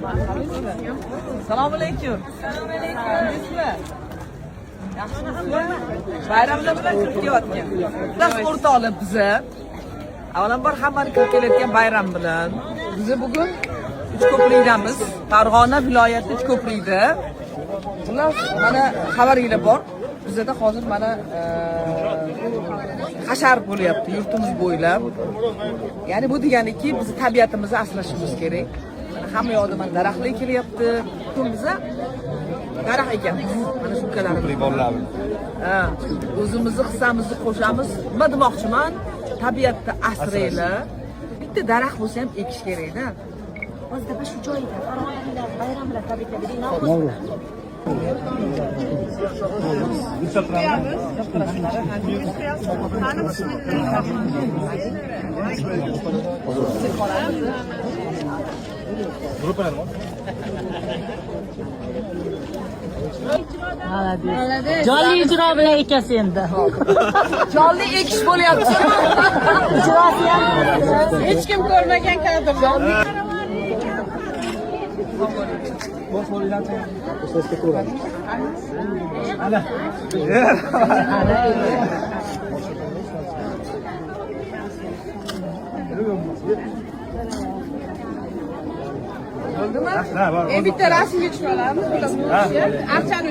Assalomu alaykum. Assalomu alaykum. Yaxshimisizlar? Bayramlar bilan kirib kelayotgan. Xullas, o'rtoqlar, biza avvalambor hammani kirib kelayotgan bayram bilan. Biza bugun Uchko'prikdamiz. Farg'ona viloyati Uchko'prikda. Xullas, mana xabaringlar bor. Bizada hozir mana hashar bo'lyapti yurtimiz bo'ylab. Ya'ni bu deganiki, biz tabiatimizni asrashimiz kerak. Mana hamma yoqda mana daraxtlar ekilyapti. Bugun biza daraxt ekamiz. Mana shu ukalarimiz. Ha, o'zimizni hissamizni qo'shamiz. Nima demoqchiman? Tabiatni asranglar. Bitta daraxt bo'lsa ham ekish kerakda. Hozir shu joyda Farg'onaliklar bayram bilan tabriklaydi. Navro'z. Jonli ijro bilan ekasi endi. Jonli ekish bo'lyapti. Ijrosi ham. Hech kim ko'rmagan kadr. Bo'ldimi? Bitta rasmga tushib olamiz. Archani.